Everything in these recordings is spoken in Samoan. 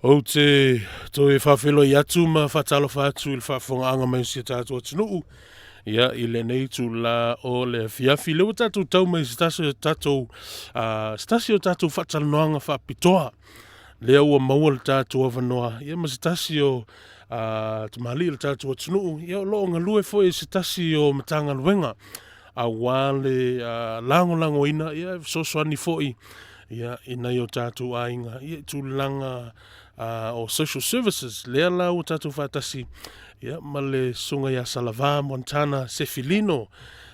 Ou te toe faafeiloai atu ma faatalofa atu i le faafofogaaga mai o si o tatou atunuu ia i lenei itula o le afiafi. Lea ua tatou tau mai se tasi o tatou se tasi o tatou faatalanoaga faapitoa lea ua maua le tatou avanoa ia ma se tasi o tamalii o le tatou atunuu ia o lo o galue foi i se tasi o Matagaluega aua le lagolagoina ia e fesoasoani foi ia i nai o tatou aiga ia i tulaga o social services. Lea la ua tatou faatasi ia ma le susuga ia Salava Montana Sefilino,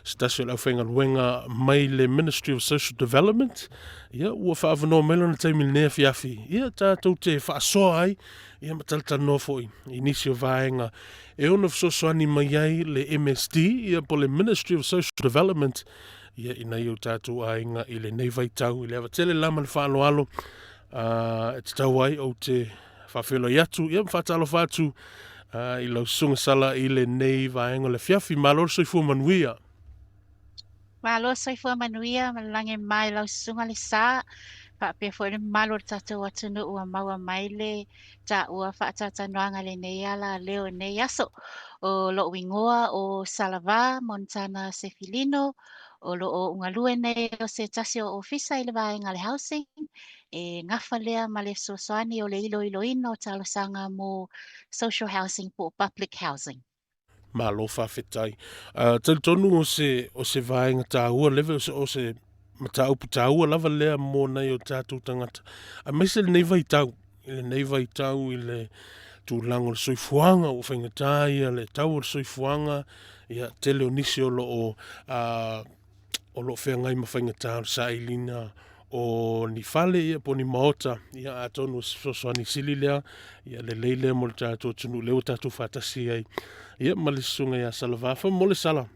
se tasi o le aufaigaluega mai le Ministry of Social Development. Ia ua faaavanoa mai lona taimi i lenei afiafi ia tatou te faasoa ai ia ma talatalanoa foi i nisi o vaega e ono fesoasoani mai ai le MSD ia po o le Ministry of Social Development ia i nai o tatou aiga i lenei vaitau. I le ava tele la ma le faaaloalo e tatau ai ou te faafeiloai atu ia ma faatalofa atu i lau susuga Sala i lenei vaega o le afiafi. Malo le soifua manuia. Malo soifua manuia ma le lagi e mama i lau susuga le sa, faapea foi le mamalu o le tatou atunuu ua maua mai le taua faatalatalanoaga i lenei ala leo i lenei aso. O lou igoa o Salava Montana Sefilino, o lo o ou galue nei o se tasi o ofisa i le vaega o le housing, e gafa lea ma le fesoasoani o le iloiloina o talosaga mo social housing po o public housing. Malo faafetai. Talitonu o se, o se vaega taua leva, o se, o se mataupu taua lava lea mo nai o tatou tagata. Aemaise lenei vaitau, i lenei vaitau i le tulaga o le soifuaga ua faigata ia le tau o le soifuaga, ia tele o nisi o lo o o lo o feagai ma faigata o le sailiga o ni fale ia po o ni maota, ia atonu o se fesoasoani sili lea, ia lelei lea mo le tatou atunuu lea ua tatou faatasi ai ia ma le susuga ia Salava. Faamolemole Sala,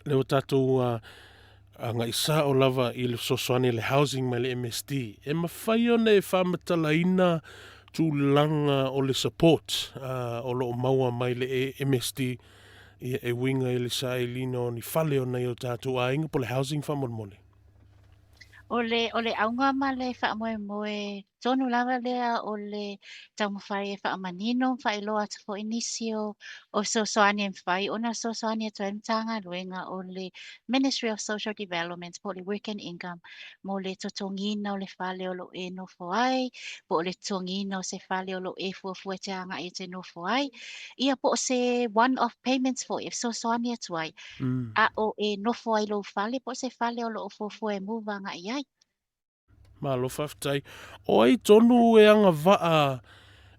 lea ua tatou agai sao lava i le fesoasoani i le housing mai le MSD. E mafai ona e faamatalaina tulaga o le support o lo o maua mai le MSD ia e uiga i le sailiga o ni fale o nai o tatou aiga po o le housing faamolemole? O le, o le auga ma le faamoemoe tonu lava lea o le taumafai e faamanino ma faailoa atu foi nisi o, o fesoasoani e mafai ona fesoasoani atu ai le Matagaluega o le Ministry of Social Development po o le Work and Income mo le totogiina o le fale o lo o e nofo ai, po o le totogiina o se fale o lo o e fuafua e te agai e te nofo ai, ia po o se one off payments foi e fesoasoani atu ai, a o e nofo ai i lou fale po o se fale o lo o fuafua e move agai i ai. Malo faafetai. O ai tonu e agavaa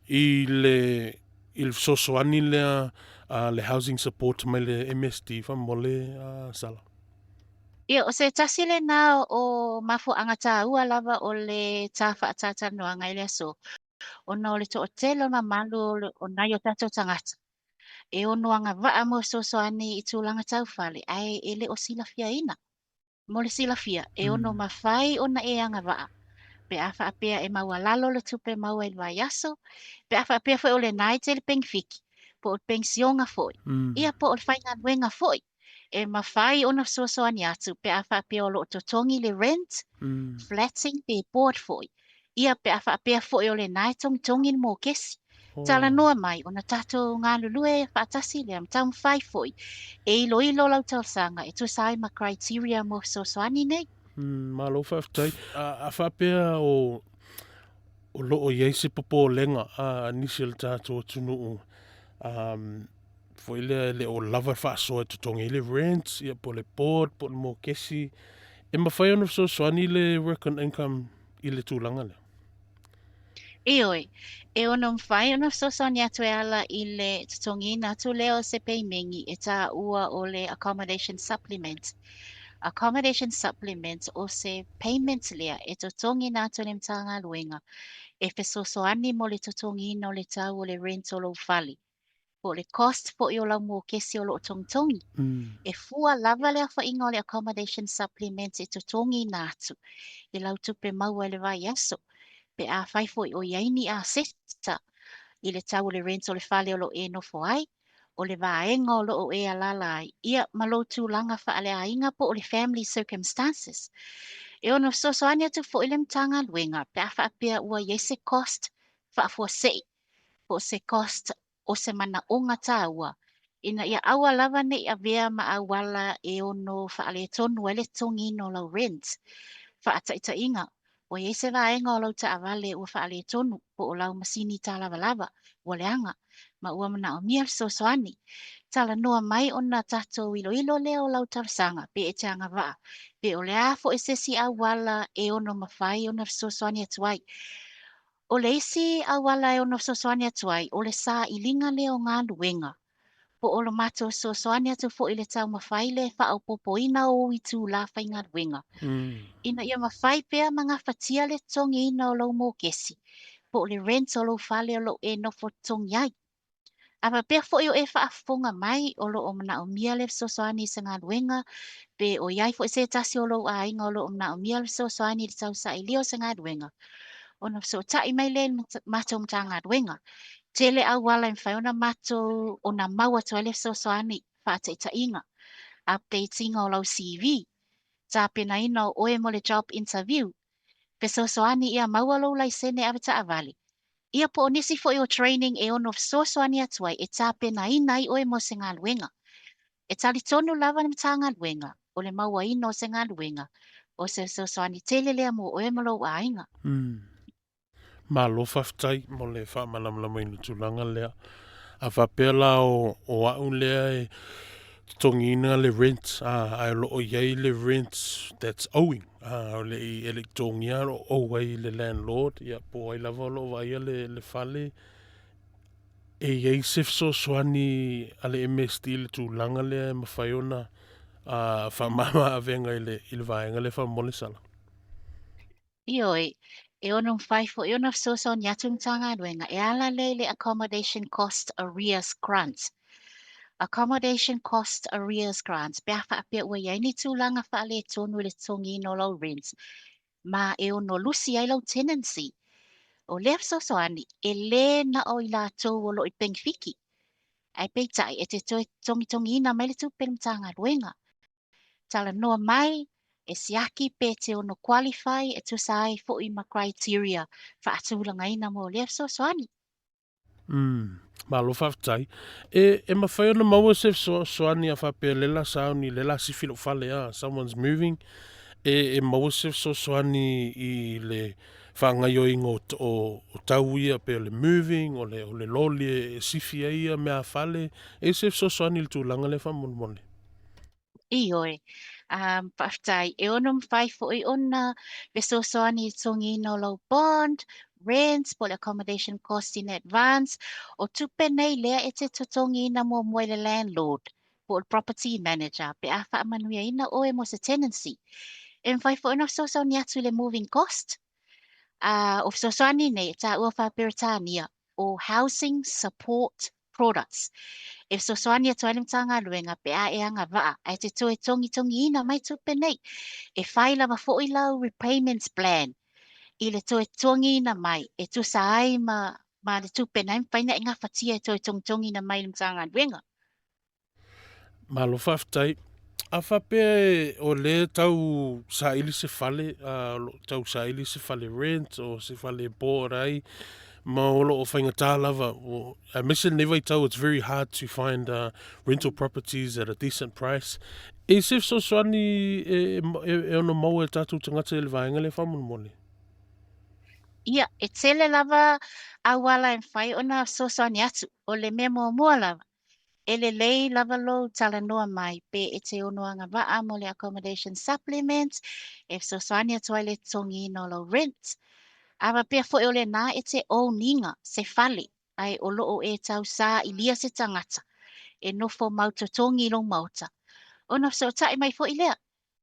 i le i le fesoasoani lea a le housing support mai le MSD faamolemole Sala? Ia, o se tasi lena o mafuaaga taua lava o le ta faatalatalanoaga i le aso, ona o le toatele o mamalu o nai o tatou tagata e ono agavaa mo fesoasoani i tulaga tau fale, ae e le o silafiaina. Mo le silafia, e ono mafai ona e agavaa pe a faapea e maualalo le tupe maua i le vaiaso, pe a faapea foi o lena e tele penefiti, po o le penisiona foi, ia po o le faigaluega foi. E mafai ona fesoasoani atu pe a faapea o lo o totogi le rent, flatting pe board foi. Ia pe a faapea foi o lena e togitogi le mokesi. Talanoa mai ona tatou galulue faatasi lea ma taumafai foi e iloilo lau talosaga e tusa ai ma criteria mo fesoasoani nei. Malo faafetai. A faapea o o lo o i ai se popolega a nisi o le tatou atunuu foi lea e le o lava le faasoa e totogi ai le rent ia po o le board po o le mokesi, e mafai ona fesoasoani le Work and Income i le tulaga lea? Ioe, e ono mafai ona fesoasoani atu e ala i le totogiina atu lea o se peimeni e taua o le accommodation supplement. Accommodation supplement o se payment lea e totogiina atu e le Matagaluega e fesoasoani mo le totogiina o le tau o le rent o lou fale. po o le cost foi o lau mokesi o lo o togitogi. E fua lava le aofaiga o le accommodation supplement e totogiina atu i lau tupe maua i le vaiaso, pe afai foi o i ai ni aseta i le tau o le rent o le fale o lo o e nofo ai, o le vaega o lo o e alaala ai, ia ma lou tulaga faaleaiga po o le family circumstances. E ono fesoasoani atu foi le Matagaluega pe a faapea ua i ai se cost faafuasei po o se cost o se manaoga taua ina ia aua lava ne i avea ma auala e ono faaletonu ai le totogiina o lau rent. Faataitaiga, ua i ai se vaega o lau taavale ua faaletonu po o lau masini talavalava ua leaga ma ua manaomia le fesoasoani. Talanoa mai ona tatou iloilo lea o lau talosaga pe e te agavaa pe o le a foi se isi auala e ono mafai ona fesoasoani atu ai. O le isi auala e ono fesoasoani atu ai, o le sailiga lea o galuega po o lo matou fesoasoani atu foi i le taumafai le faaopoopoina o ou itulā faigaluega ina ia mafai pea ma gafatia le totogiina o lou mokesi po o le rent o lou fale o lo o e nofo totogi ai. A faapea foi o e faafofoga mai o lo o manaomia le fesoasoani i se galuega, pe o i ai foi se tasi o lou aiga o lo o manaomia le fesoasoani i le tausailia o se galuega, ona fesootai mai lea i le matou Matagaluega. Tele auala e mafai ona matou ona mau atu ai le fesoasoani, faataitaiga, update ina o lau CV, tapenaina o oe mo le job interview, fesoasoani ia maua lou laisene avetaavale, ia po o nisi foi o training e ono fesoasoani atu ai e tapenaina ai oe mo se galuega. E talitonu lava le Matagaluega o le mauaina o se galuega o se fesoasoani tele lea mo oe ma lou aiga. Malo faafetai mo le faamalamalamaina o le tulaga lea. A faapea la o, o au lea e totogiina le rent, a, ae o lo o i ai le rent that's owing, a, o le i, e le i totogia o lo o owe ai le landlord, ia po o ai lava o lo o vaaia le, le fale, e i ai se fesoasoani a le MSD i le tulaga lea e mafai ona faamama avega i le, i le vaega lea faamolemole sala? Ioe, e ono mafai foi ona fesoasoani atu le Matagaluega e ala lea i le Accommodation Cost Arrears Grant. Accommodation Cost Arrears Grant, pe a faapea ua i ai ni tulaga faaletonu i le totogiina o lau rent, ma e ono lusi ai lau tenancy. O lea fesoasoani, e lē na o i latou o lo o i penefiti, ae peitai e te toe togitogiina mai le tupe i le Matagaluega. Talanoa mai, e siaki pe te ono qualify e tusa ai foi ma criteria faatulagaina mo lea fesoasoani. Malo faafetai. E, e mafai ona maua se fesoasoani a faapea le la sauni, le la sifi lou fale, ah, someone's moving, e, e maua se fesoasoani i le faagaoioiga o, o, o tau ia pe o le moving, o le, o le loli e, e sifi ai ia mea fale, e se fesoasoani i le tulaga lea faamolemole? Ioe. Faafetai. E ono mafai foi ona fesoasoani i le totogiina o lau bond, rent, po o le accommodation cost in advance. O tupe nei lea e te totogiina muamua i le landlord po o le property manager pe a faamanuiaina oe mo se tenancy. E mafai foi ona fesoasoani atu i le moving cost. O fesoasoani nei e taua faa-Peretania o Housing Support Products. E fesoasoani atu ai le Matagaluega pe a e agavaa ae te toe togitogiina mai tupe nei. E fai lava foi lau repayment plan i le toe totogiina mai e tusa ai ma, ma le tupe na e mafai ona e gafatia e toe togitogiina mai i le Matagaluega. Malo faafetai. A faapea e o lea tau saili se fale, a o lo o tau saili se fale rent o se fale board ai, ma o lo o faigata lava, o, aemaise lenei vaitau, it's very hard to find rental properties at a decent price. E se fesoasoani e, e, e ono maua e tatou tagata i le vaega lea faamolemole? Ia, e tele lava auala e mafai ona fesoasoani atu. O le mea muamua lava, e lelei lava lou talanoa mai pe e te ono agavaa mo le accommodation supplement e fesoasoani atu ai le totogiina o lau rent. A faapea foi o lena e te own ina se fale ae o lo o e tausailia se tagata e nofo mau totogi i lou maota, ona fesootai mai foi lea.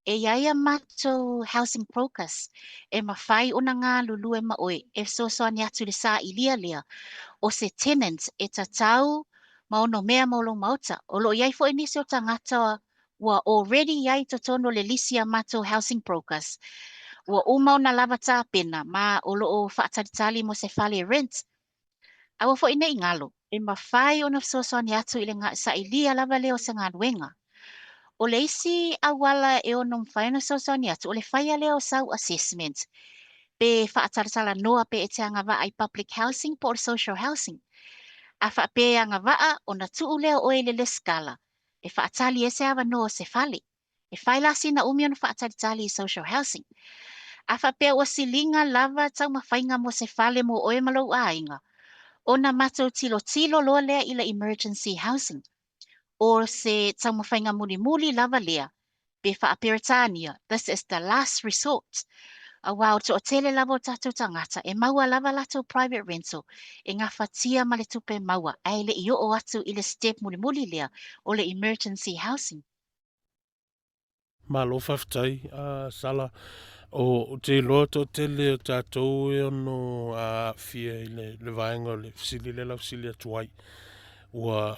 E i ai a matou housing brokers e mafai ona galulue ma oe e fesoasoani atu i le sailia lea o se tenant e tatau ma ono mea mo lou maota. O lo o i ai foi nisi o tagata ua already i ai i totonu o le lisi a matou housing brokers ua uma ona lava tapena ma o lo o faatalitali mo se fale rent. Aua foi ne i galo, e mafai ona fesoasoani atu i le sailia lava lea o se galuega. O le isi auala e ono mafai ona fesoasoani atu, o le faia lea o sau assessment. Pe faatalatalanoa pe e te agavaa i public housing po o le social housing. A faapea e agavaa, ona tuu lea o oe i le lesitala e faatali ai se avanoa o se fale. E fai la sina umi ona faatalitali i social housing. A faapea ua siliga lava taumafaiga mo se fale mo oe ma lou aiga, ona matou tilotilo loa lea i le emergency housing. O se taumafaiga mulimuli lava lea, pe faa-Peretania, this is the last resort. Aua o le toatele lava o tatou tagata e maua lava latou private rental e gafatia ma le tupe maua ae le i oo atu i le step mulimuli lea o le emergency housing. Malo faafetai a Sala. O te iloa toatele o tatou e ono aafia i le vaega o le fesili lea la fesili atu ai. Ua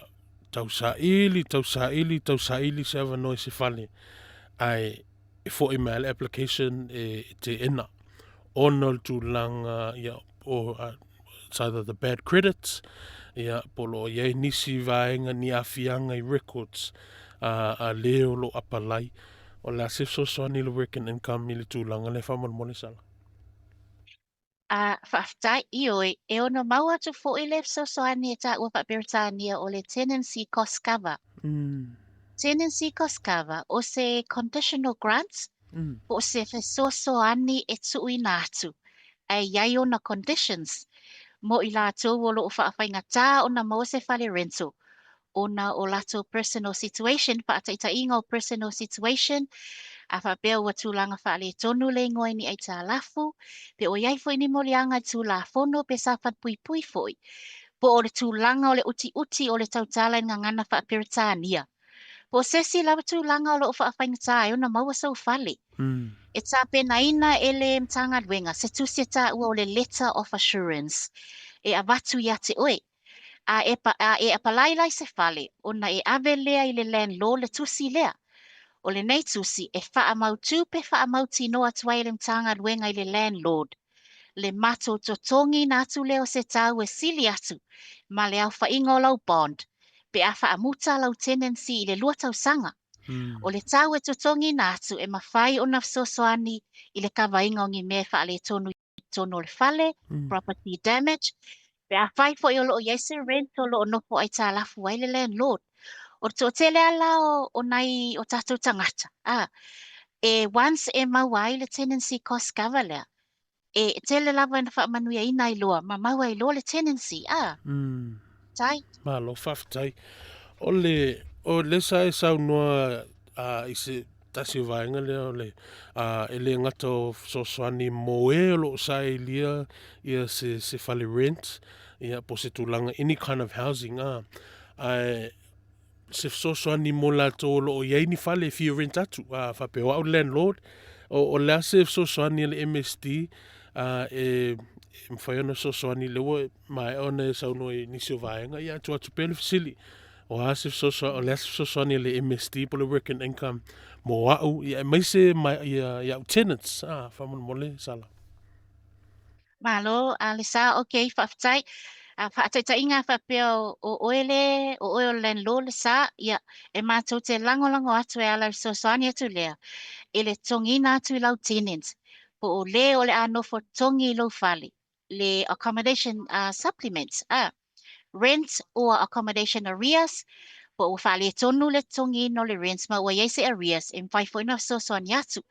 tausaili, tausaili, tausaili se avanoa i se fale, ae e foi mai le application e teena ona o le tulaga ia, o it's either the bad credit, ia, po o lo o i ai nisi vaega, ni aafiaga i records a le o lo o apalai. O le a se fesoasoani le Work and Income i le tulaga lea faamolemole Sala? A faafetai, ioe, e ono maua atu foi le fesoasoani e taua faa-Peretania o le Tenancy Cost Cover. Tenancy Cost Cover, o se conditional grant, po o se fesoasoani e tuuina atu, ae i ai ona conditions mo i latou o lo o faafaigatā ona maua se fale rental, ona o latou personal situation, faataitaiga o personal situation, a faapea ua tulaga faaletonu le igoa i ni aitalafu, pe ua i ai foi ni moliaga i Tulafono pe sa falepuipui foi, po o le tulaga o le utiuti o le tautala i le gagana faa-Peretania. Po o se isi lava tulaga o lo o faafaigata ai ona maua sou fale. E tapenaina e le Matagaluega se tusi e taua o le Letter of Assurance e avatu ia te oe. A e, a e apalai la i se fale, ona e ave lea i le landlord le tusi lea. O lenei tusi e faamautū pe faamautinoa atu ai e le Matagaluega i le landlord le matou totogiina atu lea o se tau e sili atu ma le aofaiga o lau bond pe a faamuta lau tenancy i le 2 tausaga. O le tau e totogiina atu e mafai ona fesoasoani i le kavaina o ni mea e faaletonu i totonu o le fale, property damage, pe afai foi o lo o i ai se rent o lo o nofo aitalafu ai le landlord. O le toatele lava la o nai o tatou tagata, a, e once e maua ai le tenancy cost cover lea, e tele lava ina faamanuiaina ai loa ma maua ai loa le tenancy, a. Tai. Malo faafetai. O le, o le sa e saunoa i se tasi o vaega lea o le e le gata o fesoasoani mo e o lo o saelia ia se fale rent, ia po o se tulaga any kind of housing, a, ae se fesoasoani mo latou o lo o i ai ni fale e fia rent atu, a faapea o au le landlord, o le a se fesoasoani a le MSD e mafai ona fesoasoani lea ua maea ona e saunoa i nisi o vaega, ia tuu atu pea le fesili. O a se fesoasoani, o le a se fesoasoani a le MSD po o le Work and Income mo au, ia aemaise ma ia au tenants, a, faamolemole Sala. Malo, a le sa, ok, faafetai. A faataitaiga faapea o oe le, o oe o le landlord le sa, ia, e matou te lagolago atu e ala i le fesoasoani atu lea, i le totogiina atu i lau tenant, po o le o le a nofo totogi i lou fale, le accommodation supplement, a, rent or accommodation arrears, po ua faaletonu le totogiina o le rent ma ua i ai se arrears, e mafai foi ona fesoasoani atu.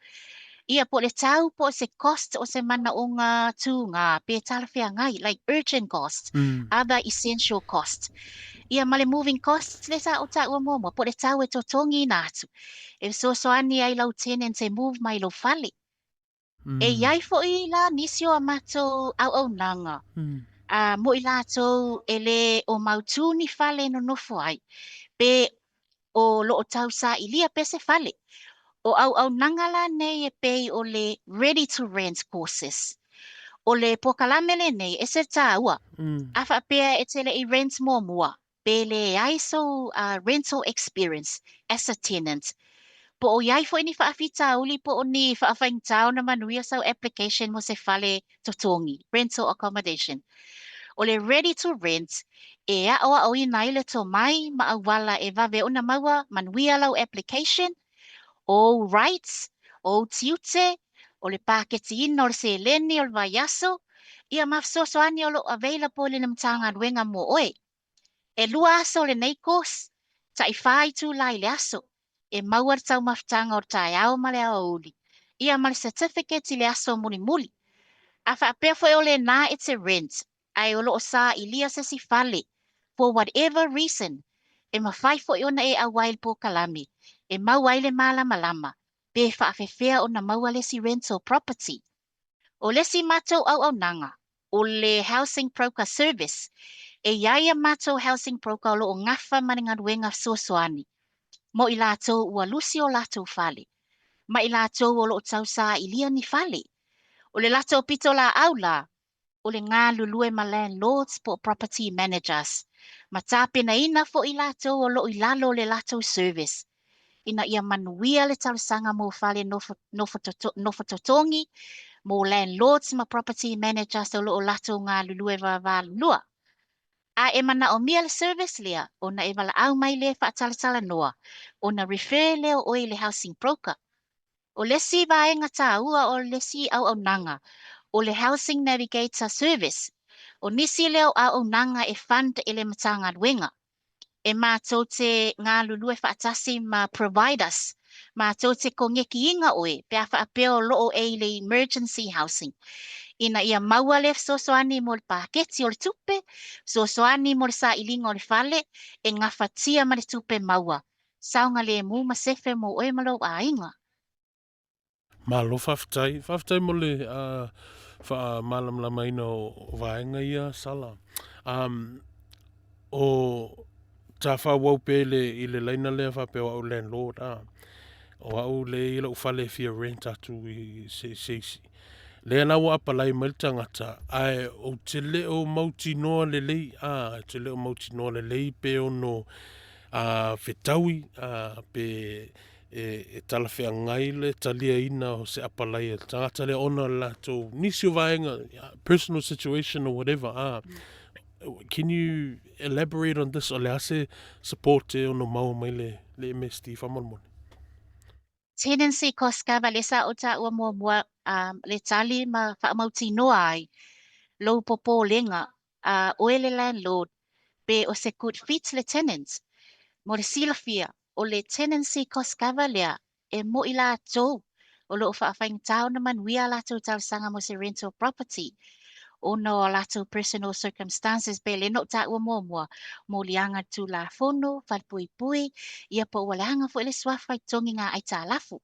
Ia, po o le tau, po o se cost o se manaoga tūgā, pe talafeagai, like urgent cost, other essential cost. Ia, ma le moving cost lea sa ou taua muamua, po o le tau e totogiina atu, e fesoasoani ai lau tenant e move mai lou fale. E i ai foi la nisi o a matou auaunaga a mo i latou e lē o mautū ni fale e nonofo ai, pe o lo o tausailia pea se fale. O auaunaga la nei e pei o le Ready to Rent courses. O le polokalame lenei e se taua, a faapea e te le i rent muamua, pe leai sou rental experience as a tenant, po o i ai foi ni faafitauli po o ni faafaigata ona manuia sau application mo se fale totogi, rental accommodation. O le Ready to Rent e aʻoaʻoina ai le tomai ma auala e vave ona maua manuia lau application, o ou rights, o ou tiute, O le paketiina o le seleni o le vaiaso, ia ma fesoasoani o lo o available i le Matagaluega mo oe. E 2 aso lenei course, tai 4 itula i le aso, e maua le taumafataga o le taeao ma le aoauli, ia ma le certificate i le aso mulimuli. A faapea foi o lena e te rent, ae o lo o sailia se isi fale, for whatever reason, e mafai foi ona e auai i le polokalame e maua ai le malamalama pe faafefea ona maua le isi rental property. O le isi matou auaunaga, o le Housing Broker Service. E i ai a matou Housing Broker o lo o gafa ma le galuega fesoasoani mo i latou ua lusi o latou fale, ma i latou o lo o tausailia ni fale. O le latou pitolaau la, o le galulue ma landlords po o property managers, ma tapenaina foi latou o lo o i lalo o le latou service, ina ia manuia le talosaga mo fale nofo totogi mo landlords ma property managers o lo o latou galulue vaavaalua. A e manaomia le service lea, ona e valaau mai lea e faatalatalanoa, ona refer lea o oe i le housing broker. O le isi vaega taua o le isi auaunaga, o le Housing Navigator Service. O nisi lea o auaunaga e fund e le Matagaluega. E matou te galulue faatasi ma providers, matou te konekiina oe pe a faapea o lo o e i le emergency housing, ina ia maua le fesoasoani mo le paketi o le tupe, fesoasoani mo le sailiga o le fale, e gafatia ma le tupe maua, saogalemu ma sefe mo oe ma lou aiga. Malo faafetai. Faafetai mo le faamalamalamaina o vaega ia, Sala. O ta faaauau pea i le laina lea faapea o au landlord, o au lea i lou fale e fia rent atu i se isi. Lea la ua apalai mai le tagata, ae ou te le o mautinoa lelei, te le o mautinoa lelei pe ono fetaui, pe e talafeagai le taliaina o se apalai a le tagata lea ona o le latou nisi o vaega, personal situation or whatever. Can you elaborate on this? O le a se support e ono maua mai le MSD faamolemole? Tenancy cost cover, lea sa ou taua muamua le tali ma faamautinoa ai lou popolega, oe le landlord, pe o se good fit le tenant. Mo le silafia, o le tenancy cost cover lea e mo i latou o lo o faafaigata ona manuia a latou talosaga mo se rental property ona o latou personal circumstances, pe le no taua muamua, moliaga tulafono, falepuipui, ia po ua leaga foi le suafa i totogiga aitalafu.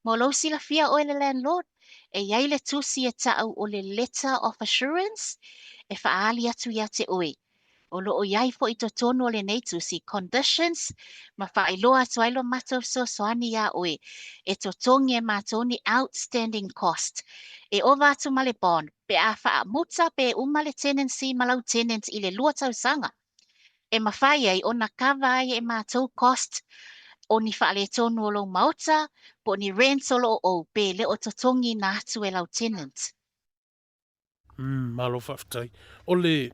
Mo lou silafia oe le landlord, e i ai le tusi e ta'u o le letter of assurance e faaali atu ia te oe. O lo o i ai foi totonu o lenei tusi conditions ma faailoa atu ai lo matou fesoasoani iā oe e totogi e matou ni outstanding cost e ova atu ma le bond pe a faamuta pe uma le tenancy ma lau tenant i le 2 tausaga. E mafai ai ona kava ai e matou cost o ni faaletonu o lou maota po o ni rent o lo o owed pe le o totogiina atu e lau tenant. Malo faafetai. O le,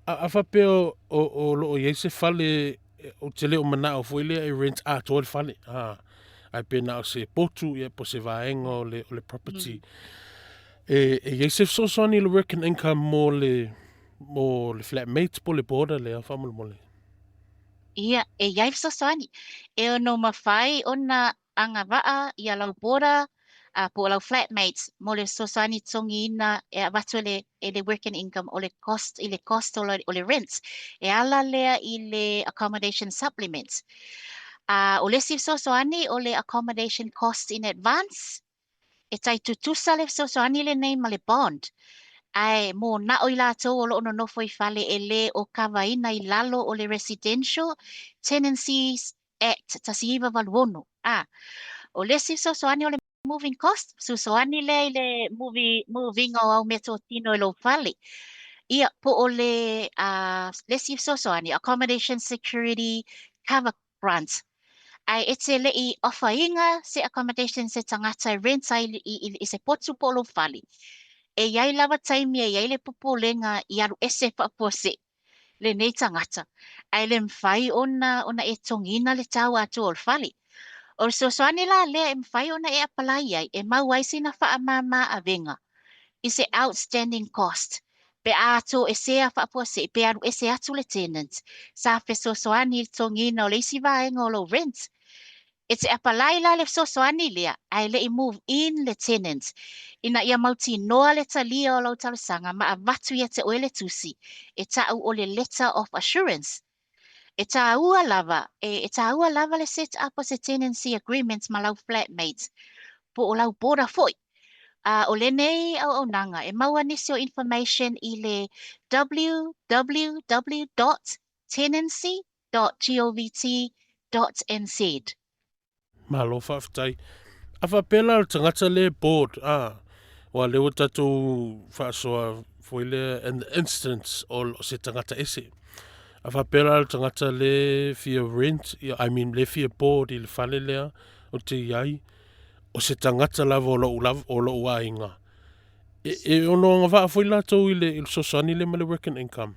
a faapea o lo o i ai se fale, ou te le o manao foi lea e rent atoa le fale, ae pe na o se potu, ia, po o se vaega o le property. E i ai se fesoasoani i le Work and Income mo le flatmate po o le boarder lea faamolemole? Ia, e i ai fesoasoani. E ono mafai ona agavaa ia lau boarder po o lau flatmates mo le fesoasoani totogiina e avatu e le Work and Income o le cost i le cost o le rent. E ala lea i le accommodation supplement. O le isi fesoasoani o le accommodation cost in advance, e tai tutusa le fesoasoani lenei ma le bond. Ae mo nao i latou o lo o nonofo i fale e le o kavaina i lalo o le Residential Tenancies Act 1986. O le isi fesoasoani o le moving cost, fesoasoani lea i le moving o au meatotino i lou fale. Ia, po o le isi fesoasoani, accommodation security cover grant. Ae e te le i ofaina se accommodation se tagata e rent ai i se potu po o lou fale. E i ai lava taimi e i ai le popolega i alu ese faafuasei lenei tagata. Ae le mafai ona e totogiina le tau atoa o le fale. O le fesoasoani la lea e mafai ona e apalai ai e maua ai sina faamama avega i se outstanding cost pe a toesea faafuasei pe alu ese atu le tenant sa fesoasoani i le totogiina o le isi vaega o lou rent. E te apalai la le fesoasoani lea ae le i move in le tenant ina ia mautinoa le talia o lau talosaga ma avatu ia te oe le tusi e ta'u o le letter of assurance. E tāua lava, e tāua lava le set up o se tenancy agreement ma lau flatmate po o lau boarder foi. A o lenei auaunaga e maua nisi o information i le www.tenancy.govt.nz. Malo faafetai. A faapea la o le tagata lea e bored, a, aua lea ua tatou faasoa foi lea in the instance o se tagata ese. A faapea la o le tagata lea fia rent, I mean lea fia board i le fale lea o te i ai, o se tagata lava o lou, lava, o lou aiga. E, e ono agavaa foi latou i le, i le fesoasoani lea ma le work and income.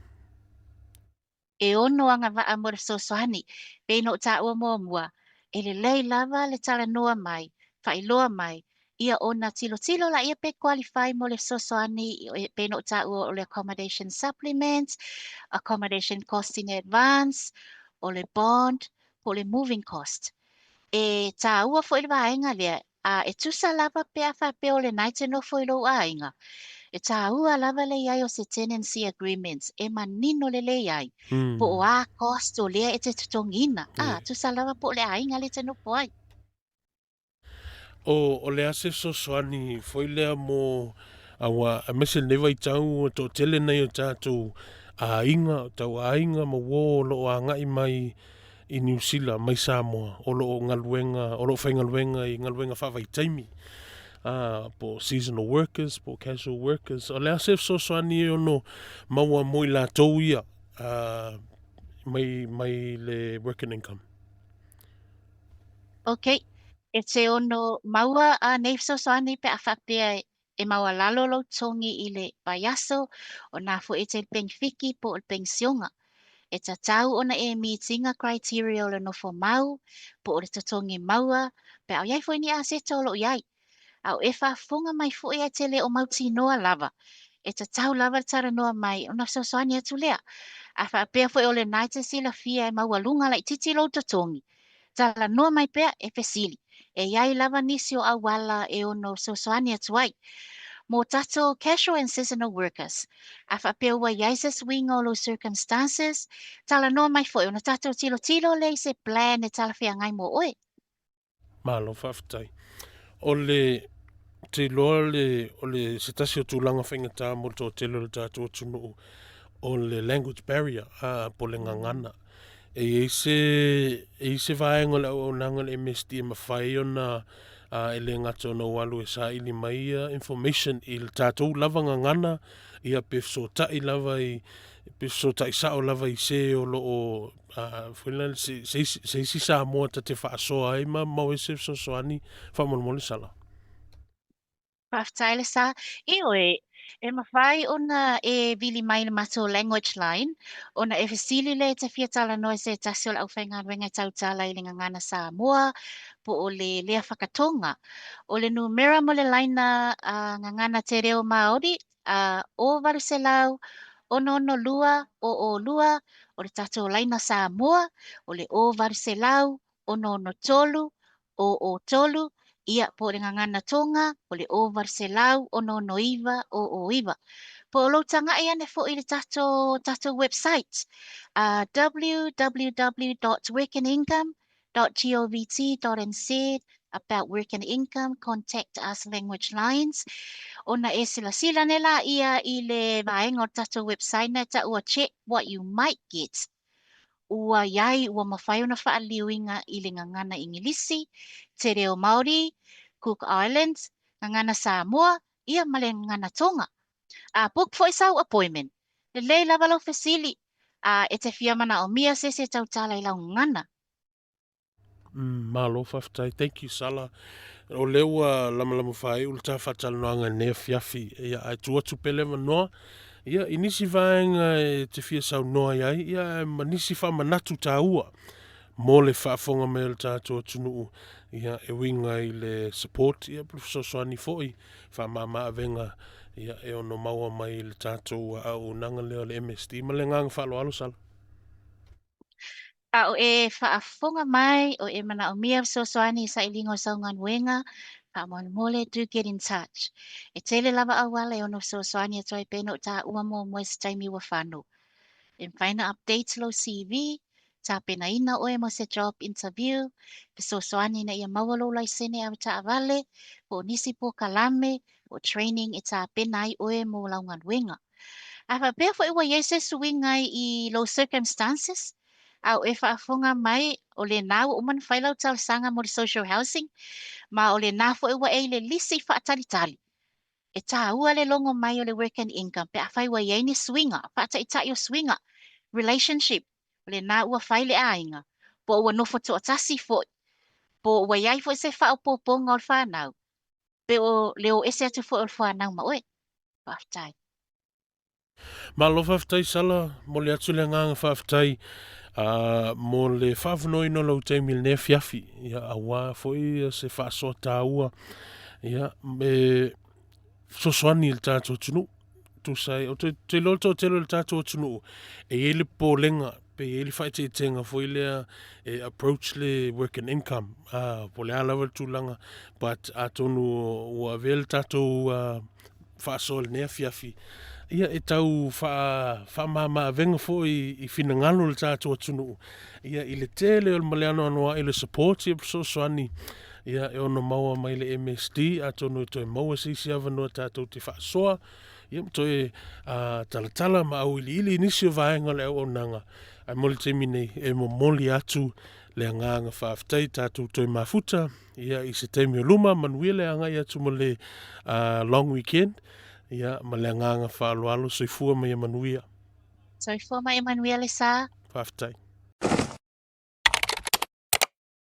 E ono agavaa mo le fesoasoani. Pei ona ou taua muamua, e lelei lava le talanoa mai, faailoa mai, ia ona tilotilo laia pe qualify mo le fesoasoani e pei ona ou taua o le accommodation supplement, accommodation cost in advance, o le bond, po o le moving cost. E tāua foi le vaega lea, a e tusa lava pe a faapea o lena e te nofo i lou aiga, e tāua lava le i ai o se tenancy agreement e manino lelei ai, po o a cost o lea e te totogiina, a tusa lava po o le aiga lea e te nofo ai. O, o le a se fesoasoani foi lea mo aua aemaise lenei vaitau ua toatele nei o tatou aiga, o tau aiga ma uo o lo o agai mai i Niu Sila mai Samoa o lo o galuega, o lo o faigaluega i galuega faavaitaimi, ā, po o seasonal workers po o casual workers. O le a se fesoasoani e ono maua mo i latou ia, ā, mai, mai le Work and Income? Ok, e te ono maua a nei fesoasoani pe a faapea e maualalo lou togi i le vaiaso, o nā foi e te penefiki po o le penisiona. E tatau ona e meet ina criteria o le nofo mau, po o le totogi maua, pe a o i ai foi ni aseta o lo o i ai. A o e faafofoga mai foi ae te le o mautinoa lava, e tatau lava le talanoa mai ona fesoasoani atu lea. A faapea foi o lena e te silafia e maualuga laitiiti lou totogi, talanoa mai pea e fesili. E i ai lava nisi o auala e ono fesoasoani atu ai. Mo tatou casual and seasonal workers, a faapea ua i ai se suiga o lou circumstances, talanoa mai foi ona tatou tilotilo lea i se plan e talafeagai mo oe. Malo faafetai. O le te iloa le, o le se tasi o tulaga faigata mo le toatele o le tatou atunuu o le language barrier, a, po o le gagana. E i ai se, e i ai se vaega o le auaunaga o le MSD e mafai ona a, e le gata ona ou alu e saili mai ia information i le tatou lava gagana, ia pe fesootai lava i, pe fesootai sao lava i se o lo o foi lea se, se isi, se isi Samoa ta te faasoa ai ma maua ai se fesoasoani faamolemole Sala. Faafetai le sa. Ioe, e mafai ona e vili mai i le matou language line ona e fesili lea e te fia talanoa i se tasi o le aufaigaluega e tautala i le gagana Samoa po o le lea whakatonga. O le numera mo le laina gagana te reo Māori, a, o 800 662 002, o le tatou laina Samoa, o le o 800 663 003, ia, po o le gagana Tonga, o le o 800 669 009. Po o lou taga'i ane foi i le tatou, tatou website, a, www.workandincome .govt.nz about work and income, contact us language lines. Ona e silasila ane laia i le vaega o le tatou website na e taua check what you might get. Ua i ai, ua mafai ona faaliliuina i le gagana Igilisi, te reo Māori, Cook Islands, gagana Samoa, ia ma le gagana Tonga. A book foi sau appointment. Lelei lava lau fesili, a e te fia manaomia se isi e tautala i lau gagana. Malo faafetai. Thank you Sala. O lea ua lamalama faaiu le ta faatalanoaga i lenei afiafi. Ia, ae tuu atu pea le avanoa ia, i nisi vaega e te fia saunoa i ai, ia, ma nisi faamanatu taua mo le faafofoga mai o le tatou atunuu, ia, e uiga i le support, ia, po o le fesoasoani foi faamama avega, ia, e ono maua mai i le tatou auaunaga lea o le MSD. Ma le agaga faaaloalo, Sala. A o e faafofoga mai, o e manaomia fesoasoani i sailiga o sau galuega, faamolemole, do get in touch. E tele lava auala e ono fesoasoani atu ai pei ona ou taua muamua i se taimi ua fano. E mafai ona update lou CV, tapenaina oe mo se job interview, fesoasoani ina ia maua lou laisene avetaavale, po o nisi polokalame, po o training e tapena ai oe mo lau galuega. A faapea foi ua i ai se suiga i lou circumstances, a o e faafofoga mai o lena ua uma ona fai lau talosaga mo le social housing, ma o lena foi ua e i le lisi faatalitali, e taua le logo mai o le Work and Income pe afai ua i ai ni suiga, faataitai o suiga, relationship, o lena ua fai le aiga, po o ua nofo toatasi foi, po o ua i ai foi se faaopoopoga o le fanau, pe o le o ese atu foi o le fanau ma oe. Faafetai. Malo faafetai Sala, momoli atu le agaga faafetai mo le faavanoaina o lou taimi i lenei afiafi, ia, aua foi se faasoa taua, ia, e fesoasoani i le tatou atunuu. Tusa ai, ou te iloa le toatele o le tatou atunuu, e i ai le popolega pe i ai le faaeteetega foi lea e approach le work and income, po o le a lava le tulaga, but atonu ua avea le tatou faasoa i lenei afiafi, ia e tau faamama avega foi i finagalo o le tatou atunuu, ia i le tele o le ma le anoanoai o le support ia fesoasoani ia e ono maua mai le MSD, atonu e toe maua se isi avanoa tatou te faasoa, ia ma toe talatala ma auiliili i nisi o vaega o le auaunaga. Ae mo le taimi nei, e momoli atu le agaga faafetai, tatou toe mafuta ia i se taimi o luma, manuia le agai atu mo le long weekend, ia ma le agaga faaaloalo, soifua ma ia manuia. Soifua ma ia manuia le sa. Faafetai.